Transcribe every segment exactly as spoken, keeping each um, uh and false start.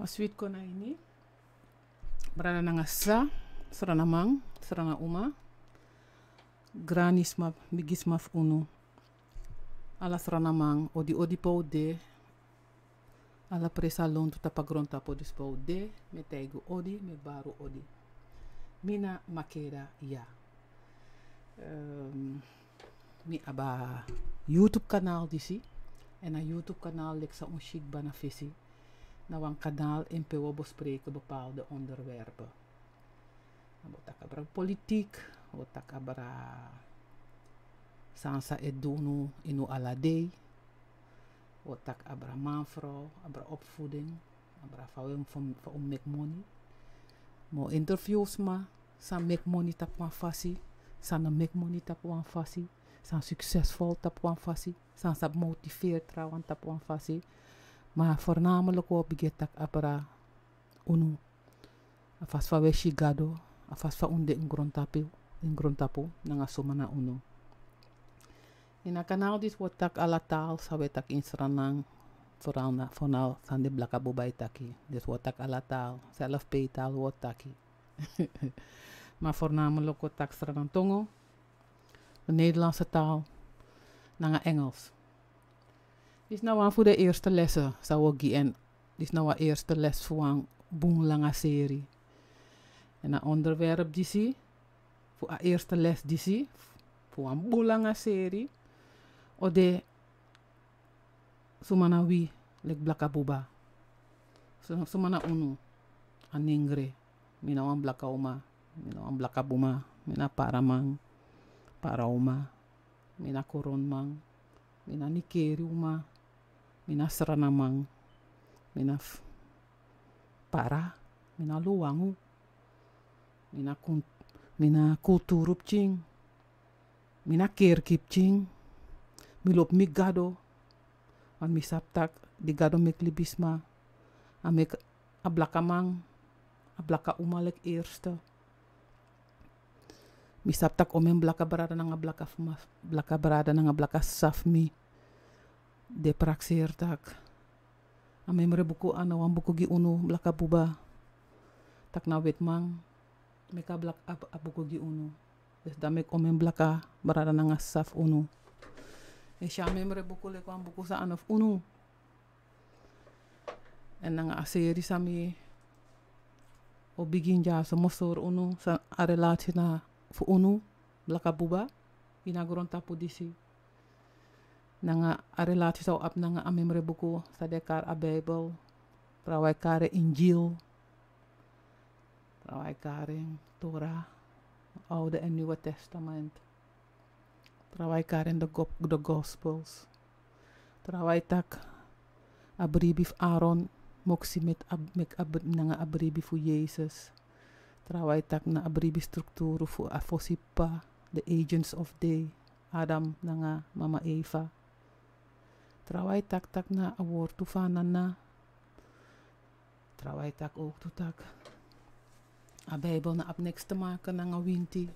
Switi kon na ini. Brada nanga sisa, sranaman, srana uma, granisma, bigisma fu unu. Ala sranaman, odi odi pe un de. Ala presi a lontu tapu a grontapu disi pe un de, mi e taigi un odi, mi e bari un odi. Mi na Makeda, ya. Ehm, mi abi a YouTube kanaal disi. Èn a YouTube kanaal leki san un si kba na fesi. Na wan kanaal ini pe un o bespreken bepaalde onderwerpen. Wi o taki abra politiek, wi o taki abra san san e du unu ini un ala dei. Wi o taki abra manfrow, abra opvoeding, abra fa un, fa, fa un meki moni. Mi o interview sma san meki moni tapu wan fasi, san no meki moni tapu wan fasi, san succesvol tapu wan fasi, san sabi motiveer trawan tapu wan fasi. Ma voornamelijk wi o bigin e taki abra unu. A fasi fa un e si Gado, a fasi fa un de ini grontapu, ini grontapu, nanga suma na unu. Ini a kanaal disi wi o taki ala taal san un e taki ini Sranan, vooral na, vooral san den blaka buba e taki. Dus wi o taki ala taal, zelfs pe taal wi o taki. Ma voornamelijk wi o taki Sranan tongo, de Nederlandse taal, nanga Engels. Disi na wan fu den eerste lessen san wi o gi, èn disi na wan eerste les fu wan bun langa seri. Èn a onderwerp disi, fu a eerste les disi, fu wan bun langa seri, o de suma na wi, leki blaka buba. Su-, suma na unu, a nengre. Mi na wan blaka uma, mi na wan blaka buma, mi na paraman, parauma, mi na koronman, mi na nikeri uma, mi na sranaman, mi na f-, para, mi na luwangu, mi na kun-, mi na kulturu pikin, mi na kerki pikin, mi lobi mi Gado, want mi sabi taki di Gado meki libisma, a meki a blakaman, a blaka uma leki eerste. Mi sabi taki omeni blaka brada nanga blaka fu ma-, blaka brada nanga blaka sisa fu mi, den prakseri taki a memre buku a no wan buku gi unu, blaka buba. Taki na wetiman meki a blak-, a, a buku gi unu. Dus dan meki omeni blaka brada nanga sisa fu unu e si a memre buku leki wan buku san a no fu unu. Èn nanga a seri san mi o bigin dyaso, mi o sori unu san a relati na fu unu, blaka buba, ini a grontapu disi. Nanga a relati san un abi nanga a memre buku san den e kari a Bijbel. Trawan e kari en Injil. Trawan e kari en Torah, Oude en Nieuwe Testament. Trawan e kari en de go-, de Gospels. Trawan e taki a bribi fu Aaron, Moksi met ab-, meki ab-, nanga a bribi fu Yesus. Trawan e taki na a bribi strukturu fu a fosi p'pa, the agents of day, Adam nanga mama Eva. Trawan e taki taki na a wortu fu a nana. Trawan e taki ook tu taki a Bijbel no abi niks te maken nanga winti.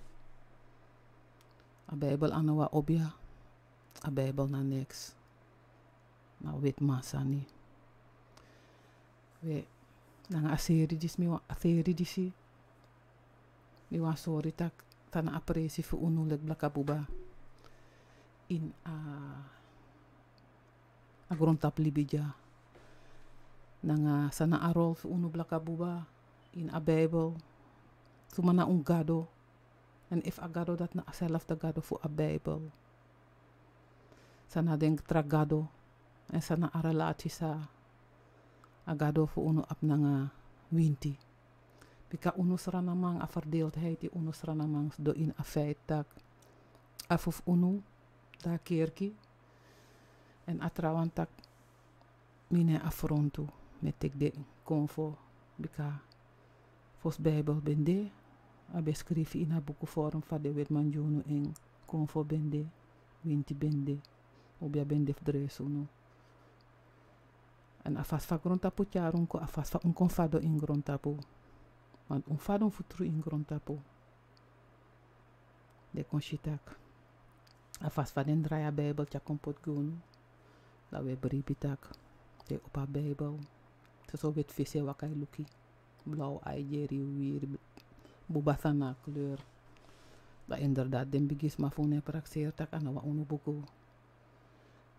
A Bijbel a no wan obia. A Bijbel na niks. Na wetiman sani. We, nanga a seri disi mi wan, a seri disi mi wan sori taki san na a presi fu unu leki blaka buba ini a, a grontapu libi dya. Nanga san na a rol fu unu blaka buba ini a Bijbel. Suma na un Gado. Èn efu a Gado dati na a selfde Gado fu a Bijbel. San na den tra Gado. Èn san na a relati san a Gado fu unu abi nanga winti. Bika unu Sranan man, a verdeeldheid di unu Sranan man sidon ini a feit taki a fu fu unu de a kerki. Èn a trawan taki mi no e afrontu, mi e teki den konfo, bika fosi Bijbel ben de, a ben skrifi ini a buku vorm fa den wetiman gi unu en, konfo ben de, winti ben de, obia ben de fu dresi unu. Èn a fasi fa grontapu tyari un kon, a fasi fa un kon fadon ini grontapu. Want un fadon fu tru ini grontapu. Den kon si taki a fasi fa den drai a Bijbel tyari kon poti gi unu. Dan un e bribi taki te un opo a Bijbel, Soso weti fesi e waka e luki. Blaw ai dyeri wiri. Buba san na a kleur. Dan inderdaad den bigi sma fu unu e prakseri tak' a na wan unu buku.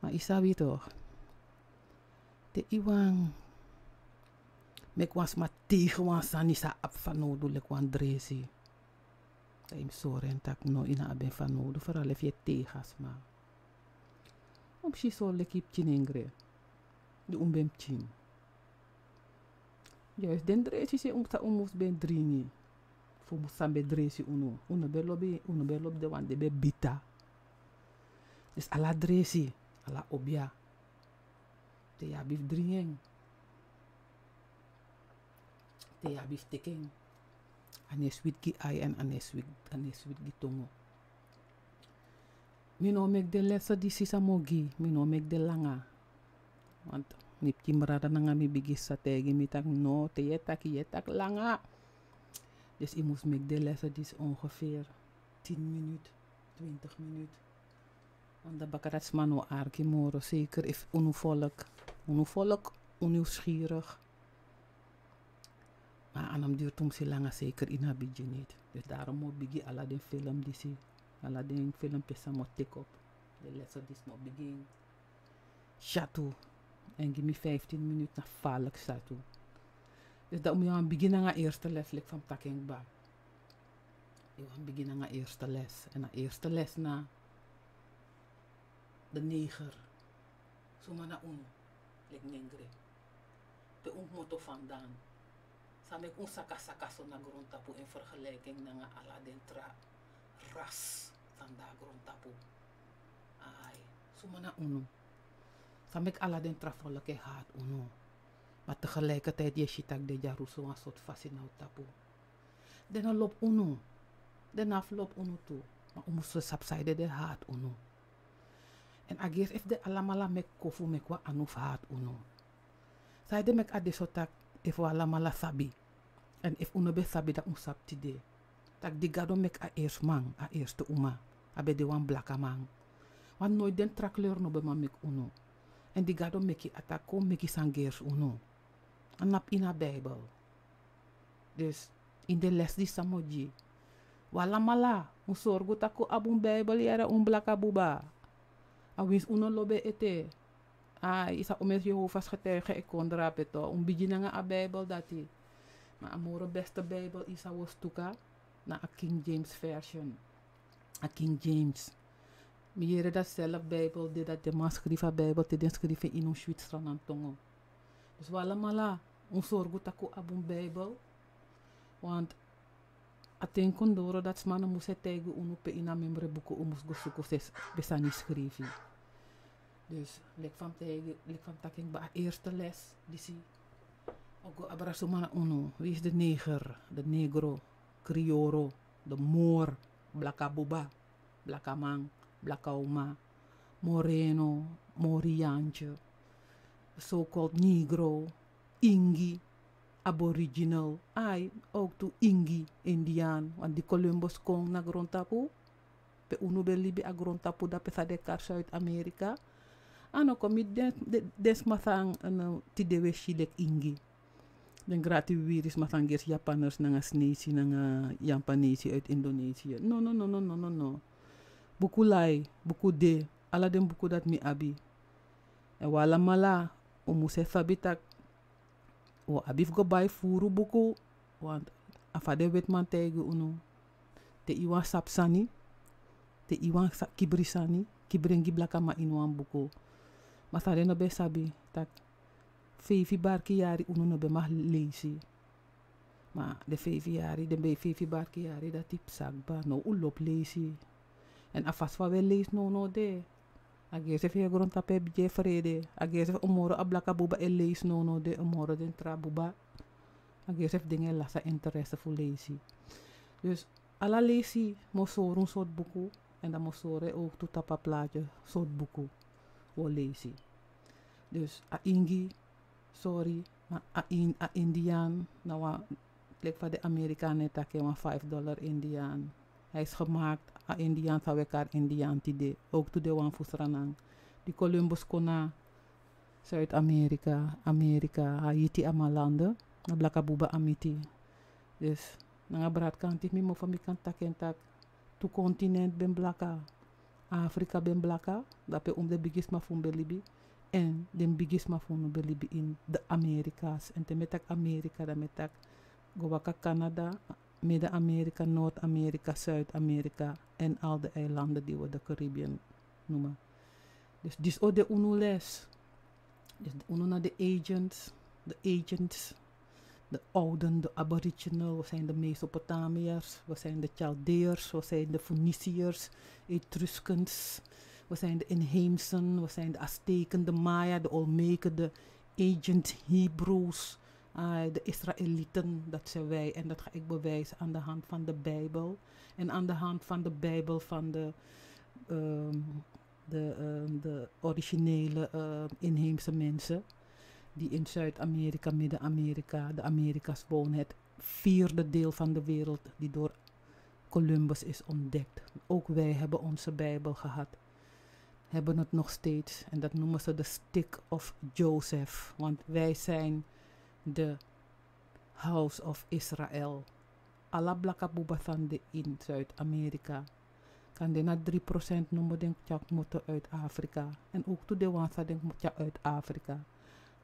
Ma yu sabi tok', te yu wani meki wan sma tegen wan sani san a abi fanowdu leki wan dresi, dan yu mus sori en tak' no, yu no abi en fanowdu. Feral efu yu e tegen a sma. Un mus si sori leki yu pikin nengre di un ben pikin. Yes, den dresi san un mus ben dringi fu san ben dresi unu. Un no ben lobi, un no ben lobi den wan di ben bita. Dus ala dresi, ala obia, te yu abi fu dringi en, te yu abi fu teki en, a no e switi gi ai èn a no e switi, a no e switi gi tongo. Mi no o meki den lesi disi san mi o gi, mi no o meki den langa. Want mi pikin brada nanga mi bigi sisa taigi mi tak' no, te yu e taki, yu e taki langa. Dus yu mus meki den lesi disi ongeveer tin minut, twintig minut. Want dan baka dati sma no o arki moro, zeker efu unu volk, unu volk, unu nieuwsgierig. Ma a no mus diri tumsi langa, zeker ini a bigin niti. Dus daarom mi o bigin ala den film disi, ala den filmpi san mi o teki op, den lesi disi mi o bigin syatu. Èn gi mi vijftien minuten na falek syatu. Dus dan mi wani bigin nanga eerste les, leki fa mi taki en kba. Mi wani bigin nanga eerste les. Èn a eerste les na de neger. Suma na unu, leki nengre. Pe un kmoto vandaan. San meki un saka saka so na grontapu in vergelijking nanga ala den tra ras san de na grontapu. Ai, suma na unu. San meki ala den tra volk e hati unu. Ma tegelijkertijd yu e si tak' den dyarusu wan sortu fasi na un tapu. Den no lobi unu. Den no abi fu lobi unu tu. Ma un mus sabi san ede den hati unu. Èn a gersi efu den alamala meki kon fu meki wan anu fu hati unu. San ede meki a de so tak' efu un alamala sabi, èn efu un no ben sabi, dan un sabi tide. Tak' di Gado meki a eerste man, a eerste uma, a ben de wan blakaman. Want noiti den tra kleur no ben man meki unu. Èn di Gado meki, a taki kon meki san gersi unu. A no abi ini a Bijbel. Dus ini den les disi san mi o gi, un alamala, un sorgu tak' un abi un Bijbel, yere, un blaka buba. A winsi un no lobi en ete. A, yu sa, un meki Jehovah's getuige e kon drape tok', un bigin nanga a Bijbel dati. Ma a moro beste Bijbel yu sa wani stuka, na a King James Version. A King James. Mi yere dati self Bijbel de, dati den man skrifi a Bijbel te den skrifi en ini un Switzerland tongo. Dus un alamala, un sorgu tak' un abi un Bijbel. Want a ten kon doro dati sma no mus e taigi unu pe ini a memre buku un mus go suku pe sani skrifi. Dus leki fa mi taigi, leki fa mi taki en kba, a eerste les disi o go abra suma na unu. Wi isi de neger, de negro, krioro, de moor, blaka buba, blakaman, blaka uma, moreno, moriantye, so-called negro, ingi, aboriginal, ai, ook tu ingi, Indian, want di Columbus kon na grontapu, pe unu ben libi a grontapu, dape san den e kari Zuid-Amerika. A no kon miti den, den, den sma san, eh, tide wi e si leki ingi. Den grati wiwiri sma san gersi Japaners nanga Sinesi nanga Japanesi uit Indonesië. No, no, no. Buku lai, buku de, ala den buku dati mi abi. Èn un alamala, un mus e sabi tak' un abi fu go bai furu buku, want a fa den wetiman taigi unu. Te yu wani sabi sani, te yu wani sa-, kibri sani, kibri en gi blakaman ini wan buku. Ma san den no ben sabi, tak' feifi barki yari unu no ben mag leisi. Ma den feifi yari, den ben feifi barki yari dati psa kba, now un lobi leisi. Èn a fasi fa wi e leisi nownow de. A gersi efu yu e grontapu e bigin e frede. A gersi efu o moro a blaka buba e leisi nownow de, o moro den tra buba. A gersi efu den e lasi a interesse fu leisi. Dus ala leisi mi o sori un sortu buku, èn dan mi o sori en ook tu tapu a plaatje sortu buku wi o leisi. Dus a ingi, sorry, ma a in-, a Indian na wan, leki fa den Amerikaan e taki, wan five dollar Indian. Hij is gemaakt, a Indian san wi e kari Indian tide, ook tu den wan fu Sranan. Di Columbus kon na, Zuid-Amerika, Amerika, Haiti, a man lande, na blaka buba a miti. Dus nanga bratkanti fu mi mofo mi kan taki en taki tu kontinent ben blaka. Afrika ben blaka, dape un den bigisma fu un ben libi. En den bigisma fu unu ben libi in de Amerika's. En te mi e taki Amerika, dan mi e taki go waka Canada, Midden-Amerika, Noord-Amerika, Zuid-Amerika en al de eilanden die we de Caribbean noemen. Dus disi o de unu les. Dus unu na de agents, de agents, de ouden, de aboriginal, we zijn de Mesopotamiërs, we zijn de Chaldeërs, we zijn de Feniciërs, Etruscans, we zijn de inheemsen, we zijn de Azteken, de Maya, de Olmeken, de ancient Hebrews, ah, de Israëlieten, dat zijn wij. En dat ga ik bewijzen aan de hand van de Bijbel. En aan de hand van de Bijbel van de, ehm, de, ehm, de originele, ehm, inheemse mensen die in Zuid-Amerika, Midden-Amerika, de Amerika's wonen, het vierde deel van de wereld die door Columbus is ontdekt. Ook wij hebben onze Bijbel gehad, hebben het nog steeds. En dat noemen ze de Stick of Joseph. Want wij zijn de House of Israel. Ala blaka buba san de in Zuid-Amerika. Kan de na drie procent nomo den kmoto uit Afrika. En ook tu de wan san den kmoto uit Afrika.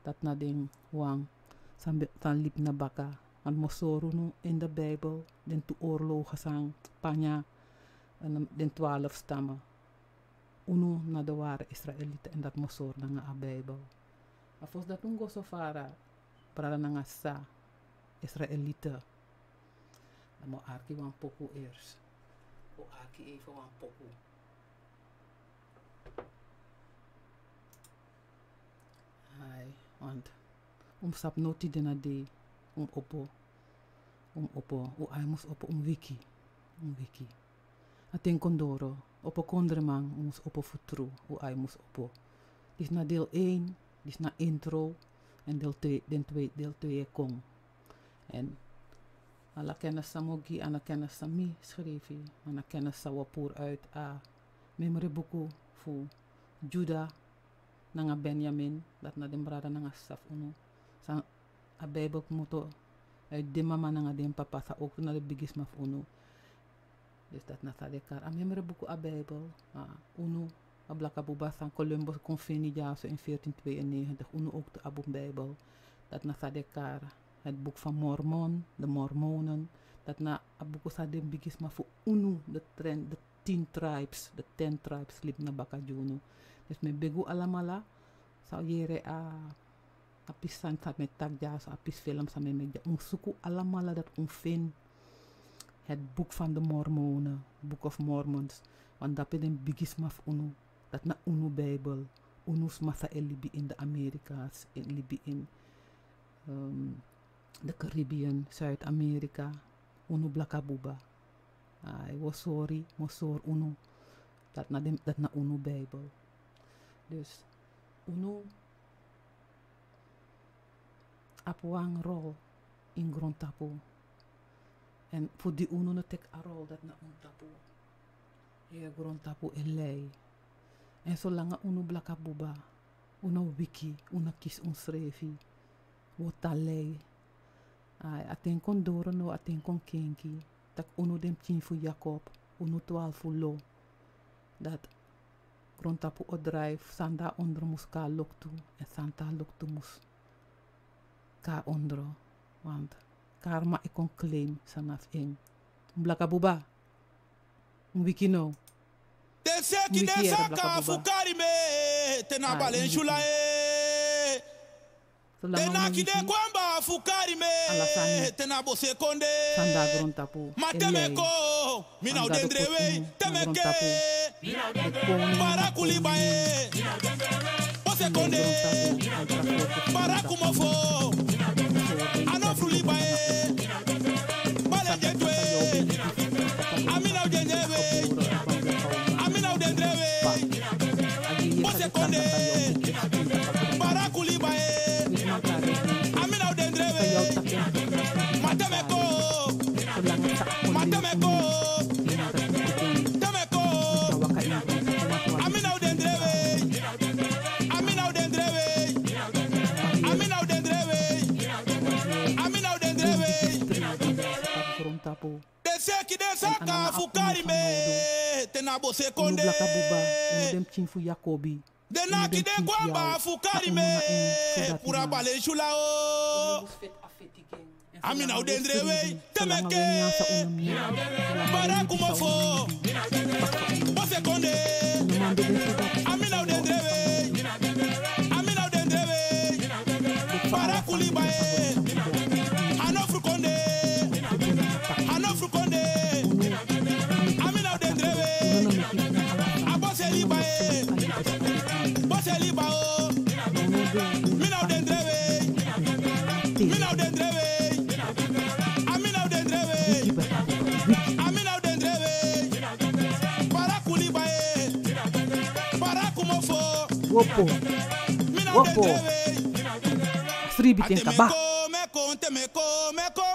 Dat na den wan san be-, san libi na baka. Want mi o sori unu in de Bijbel, den tu oorlogen san panya, en den twaalf stammen. Unu na de ware Israëlieten en dat mi o sori nanga a Bijbel. A fosi dati un go so fara, brada nanga sa, Israëlieten. Dan mi o arki wan poku eerst. Mi o arki even wan poku. Ai, want un sabi noti den a dei, un opo, un opo, un ai mus opo, un wiki, un wiki. A ten kon doro, opo kondreman, un mus opo fu tru, un ai mus opo. Disi na deel één, disi na intro, en deel twee, den twee, deel twee e kon. En ala kennis san mi o gi, a no kennis san mi schrefi, ma na kennis san wi o puru uit a memory buku fu Juda nanga Benjamin, dat na den brada nanga sisa fu unu. San a Bijbel kmoto uit den mama nanga den papa san ook na de bigisma fu unu. Dus dat na san den kari a memory buku a Bijbel. Ah, unu, a blaka buba san Columbus kon feni dyaso in veertien tweeënnegentig, unu ook tu abi un Bijbel. Dat na san den kari het boek van Mormon, de Mormonen. Dat na a buku san den bigisma fu unu, de tren, de tien tribes, de ten tribes libi na baka gi unu. Dus mi e begi un alamala san o yere a, a pisi sani san mi e taki dyaso, a pisi film san mi e meki dya, un suku alamala dat un feni het boek van de Mormonen, Book of Mormons. Want dape den bigisma fu unu, dat na unu Bijbel. Unu sma san e libi in de Amerika's, e libi in, ehm, de Caribbean, Zuid-Amerika, unu blaka buba. Ai, wi o sori, mi o sori unu. Dat na den, dat na unu Bijbel. Dus unu abi wan rol in grontapu. En fu di unu no teki a rol, dat na unu tapu. Heri grontapu e lei. En solanga unu blaka buba, unu no wiki, unu no kisi unsrefi, wi o tan lei. Ai, a ten kon doro now, a ten kon kenki, tak' unu den pikin fu Yakob, unu twaalfu lo, dat grontapu o drai, fu san de na ondro mus kon na loktu, en san de na loktu mus kon na ondro. Want karma e kon claim san na fu en. Blaka buba, un wiki now. Den seki den saka fu kari mi e, te na balen sula e. Den naki den kwamba fu kari mi e, te na bose konde. Ma te mi e kon, mi na o den drewe, te mi e kon. Baraku liba e. Bose konde. Baraku mofo. A no fru liba e. Bale den tu e. A mi na o den drewe. A mi na o den drewe. Bose konde. Baraku liba e. A mi na o den drewe. Ma te mi e kon. Ma te mi e kon. Te mi e kon. A mi na o den drewe. A mi na o den drewe. fu kari mi e, te na bo sekonde. Unu blaka buba, unu den pikin fu Yakobi. Den naki den kwamba fu kari mi e, pura bale sula o. A mi na o den drewe, te meke. Bara kumofo. Bo sekonde. A mi na o den drewe. A mi na o den drewe. Bara kuliba e. A no frukonde. A no frukonde. A mi na o den drewe. A bo se liba e. Bo se liba o. Mi na o den drewe. Mi na o den drewe. A mi na o den drewe. A mi na o den drewe. Para kuliba e. Para kumofo. Wopo. Mi na o den drewe. Free biten kaba. Meko, meko, meko.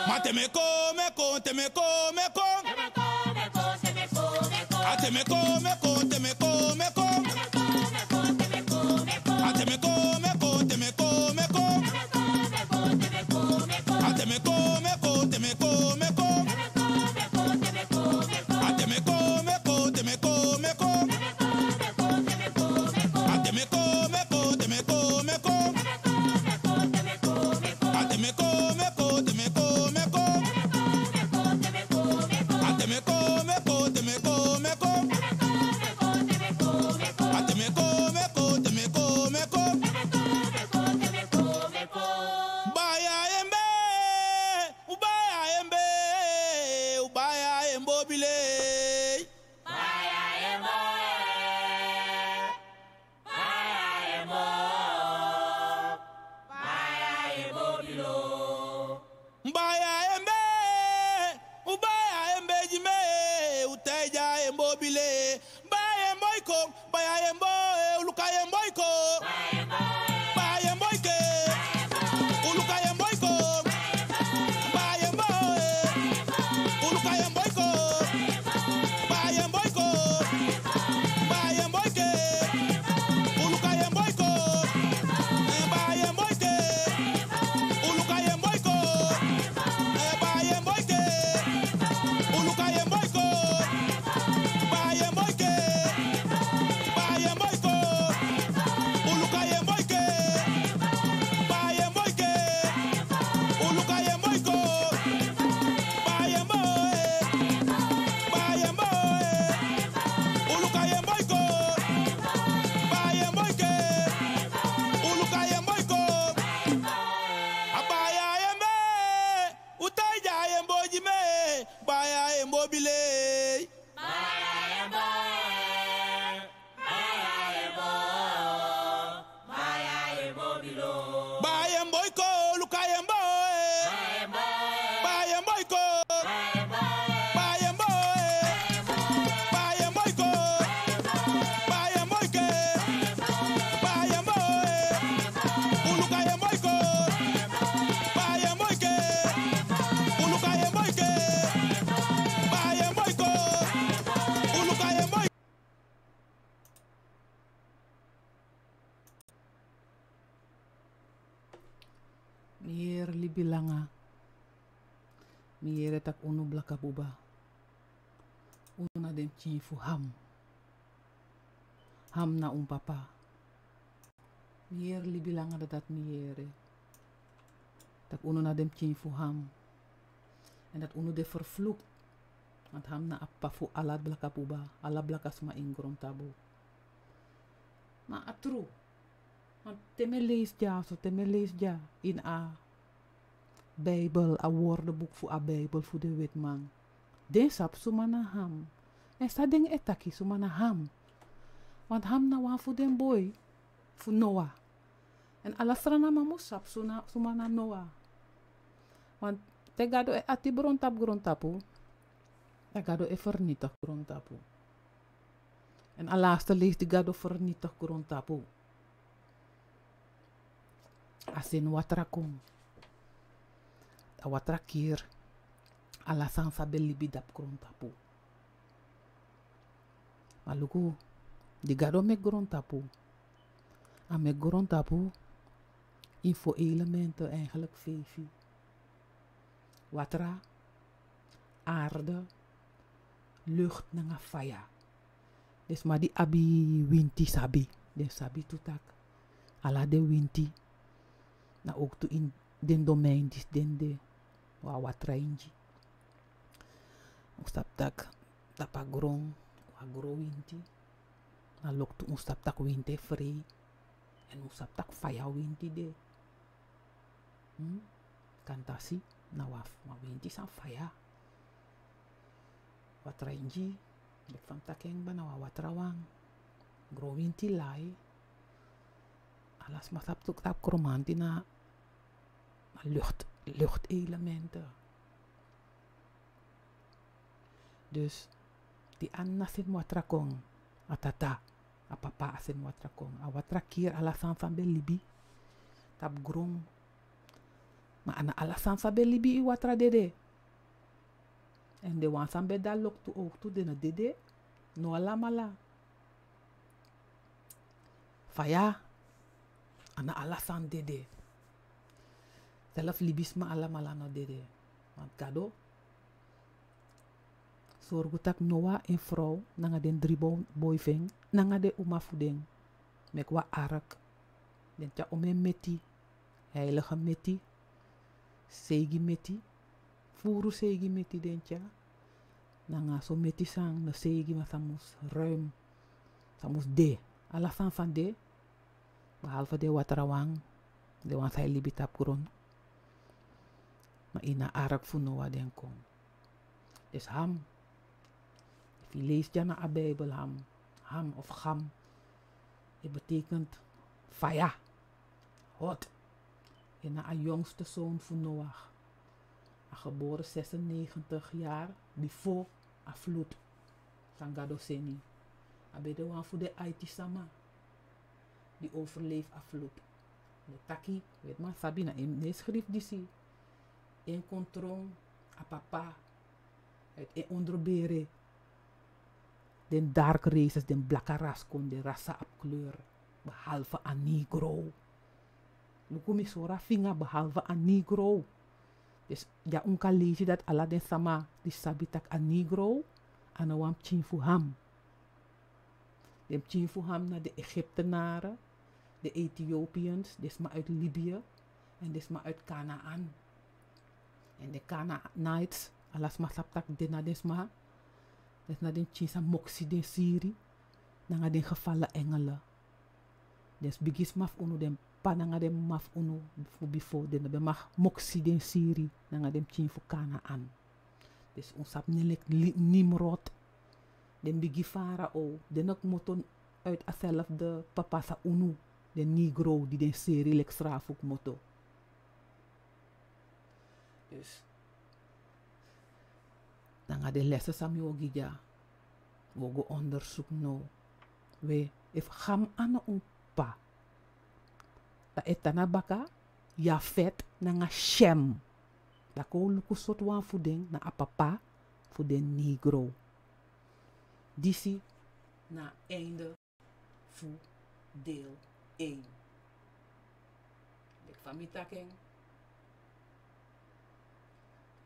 Ma te meko, meko, te meko, meko. A te meko, meko, te meko, meko. A te meko, meko, te meko, meko. A te meko, meko, te meko, meko. A te meko, meko, te meko, meko. A te meko, meko, te meko, meko. A te meko, meko, te meko, meko. A te meko, meko, te meko, meko. A te meko, meko, te meko, meko. Baya en be, u baya en be, u baya en bobile. Baya en bo, eh. Baya en bo, baya en bo bilo. Baya en be, u baya en be jime, u taija en bo bile. Baya en bo iko, baya en bo, eh, u luka en bo iko. Baya en bo ike, u luka en bo iko. Baya en bo, eh, u luka en bo iko. Baya en bo iko. Baya en bo ike, u luka en bo iko. Eh, baya en bo ike, u luka en bo iko. Eh, baya en bo ike, u luka en bo iko. Baya en bo ike, baya en bo iko. U luka en bo ike, baya en bo ike. U luka en bo iko. Baya en bo, eh, baya en bo, eh. U luka en bo iko. Baya en bo ike, u luka en bo iko. A baya en be, u taija en bo jime, baya en bo bile. Baya en bo, eh. Baya en bo, baya en bo bilo. Baya en bo iko, luka en bo, eh. Baya en bo, eh. Baya en bo iko. Baya en bo, eh. Baya en bo iko. Baya en bo ike. Baya en bo, eh. U luka en bo iko. Baya en bo ike. U luka en bo ike. Baya en bo iko. U luka en bo iko. Mi yere libi langa. Mi yere tak' unu blaka buba, unu na den pikin fu Ham. Ham na un papa. Mi yere libi langa, dati mi yere tak' unu na den pikin fu Ham. Èn dati unu de vervloekt. Want Ham na a papa fu ala blaka buba, ala blaka sma ini grontapu. Ma a tru. Want te mi e leisi dya so, te mi e leisi dya ini a Bijbel, a woordenboek fu a Bijbel fu den wetiman, den sabi suma na Ham. Èn san den e taki suma na Ham. Want Ham na wan fu den boi fu Noa. Èn ala Sranan man mus sabi suma na Noa. Want te Gado e ati bron tapu grontapu, dan Gado e vernietig grontapu. Èn a laatste leisi di Gado vernietig grontapu, a seni watra kon. A watra kiri ala sani san ben libi dapu grontapu. Ma luku, di Gado meki grontapu, a meki grontapu ini fo elementen, eigenlijk feifi. Watra, aarde, lucht nanga faya. Den sma di abi winti sabi, den sabi tu tak' ala den winti na owktu ini den domein disi den de. Wan watra ingi, un sabi tak' tapu a gron wan gron winti. Na loktu un sabi tak' winti e frei. Èn un sabi tak' faya winti de. Kan tasi na wan winti san faya. Watra ingi, leki fa mi taki en kba, na wan watra wan. Gron winti lai. Ala sma sabi tak' tapu kromanti na lucht, lucht elementen. Dus di anna seni watra kon, a tata, a papa a seni watra kon. A watra kiri ala sani san ben libi tapu gron. Ma a na ala sani san ben libi ini watra dede. Èn den wan san ben de a loktu owktu, den no dede. No alamala. Faya, a na ala sani dede. Self libisma alamala no dede. Want Gado sorgu tak' Noa en frow nanga den dri bo-, boi fu en nanga den uma fu den meki wan ark. Den tyari omeni meti, heilige meti, seigi meti, furu seigi meti den tyari. Nanga so meti san no seigi, ma san mus ruim, san mus de. Ala sani san de, behalve den watra wan, den wan san e libi tapu gron. Ma ini a ark fu Noa den kon. Dus Ham, efu yu leisi dya na a Bijbel, Ham, Ham of Gam, e betekent faya, hot. En na a jongste zoon fu Noach. A gebore zesennegentig jaar bifo a vloed san Gado seni. A ben de wan fu den aiti sama di overleef a vloed. Den taki, wetiman sabi na en, na en skrifi disi. En kon tron a papa uit en onderbere. Den dark races, den blaka ras kon, den rasa abi kleur, behalve a negro. Luku, mi sori a finga, behalve a negro. Dus dya un kan leisi dati ala den sama di sabi tak' a negro a no wan pikin fu Ham. Den pikin fu Ham na den Egyptenaren, den Ethiopiërs, den sma uit Libië en den sma uit Kanaan. En den Canaanites, ala sma sabi tak' den na den sma, den na den pikin san moksi den siri nanga den gefallen engelen. Den bigi sma fu unu, den p'pa nanga den m'ma fu unu fu bifo, den no ben mag moksi den siri nanga den pikin fu Kanaan. Dus un sabi nen leki Li-, Nimrod. Den bigi farao, den no kmoto uit a selfde papa san unu, den negro di den seri leki srafu, kmoto. Dus nanga den lesi san mi o gi dya, wi o go ondersuku now. We, efu Ham a no un p'pa, dan e tan na baka Yafet nanga Shem. Dan kon un luku sortu wan fu den na a papa fu den negro. Disi na einde fu deel één. Leki fa mi taki en,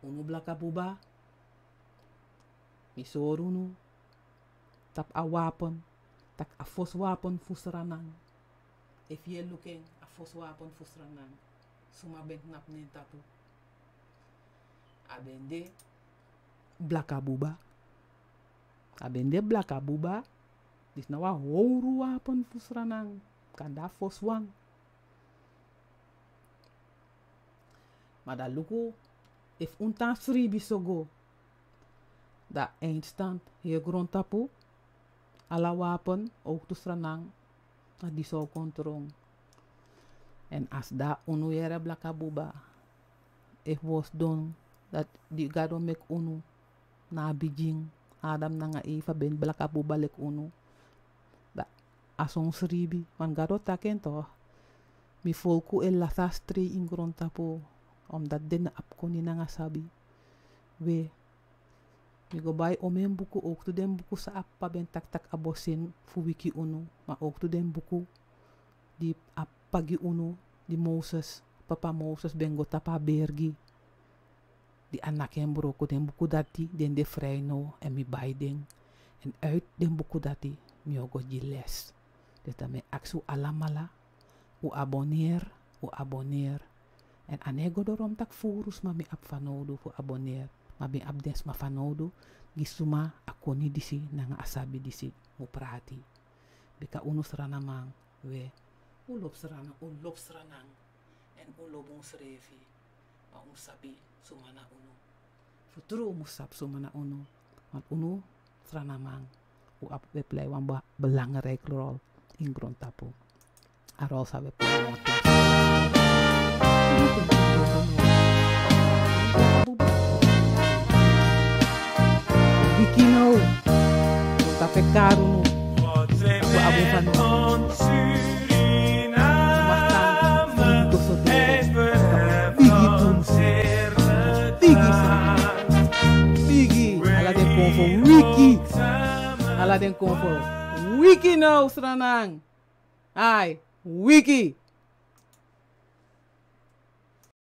unu blaka buba, mi sori unu tapu a wapen, tak' a fosi wapen fu Sranan. Efu yu e luku en, a fosi wapen fu Sranan, suma ben tnapu na en tapu? A ben de blaka buba. A ben de blaka buba. Disi na wan howru wapen fu Sranan. Kande a fosi wan. Ma dan luku, efu un tan sribi so go, dan eindstand heri grontapu, ala wapen, owktu Sranan, na disi o kon tron. Èn a si dan unu yere blaka buba, efu wi o sidon, dati di Gado meki unu, na a bigin, Adam nanga Eva ben blaka buba leki unu. Dan a son sribi, want Gado taki en toch: Mi folku e lasi a strei ini grontapu, omdat den no abi koni nanga sabi. We, mi go bai omeni buku, owktu den buku san a p'pa ben taki tak' a bosin fu wiki unu, ma owktu den buku di a p'pa gi unu, di Moses, papa Moses ben go tapu a bergi. di a naki en broku, den buku dati den de frei now, èn mi bai den. Èn uit den buku dati mi o go gi les. Dus dan mi e aksi un alamala, un abonneri, un abonneri. Èn a no e go doro mi taki furu sma mi abi fanowdu fu abonneri. Ma mi abi den sma fanowdu gi suma a koni disi nanga a sabi disi mu prati. Bika unu Srananman, we, un lobi Sranan, un lobi Sranan. Èn un lobi unsrefi. Ma un sabi suma na unu. Fu tru un mus sabi suma na unu. Want unu Srananman, un abi, we plei wan ba-, belangrijk rol ini grontapu. A rol san we plei na wan. Wiki now. Tapu e kari unu. Tapu abi fanowdu. Bigi tu. Bigi san. Bigi. Ala den kon fu Wiki. Ala den kon fu Wiki now, Sranan. Ai, Wiki.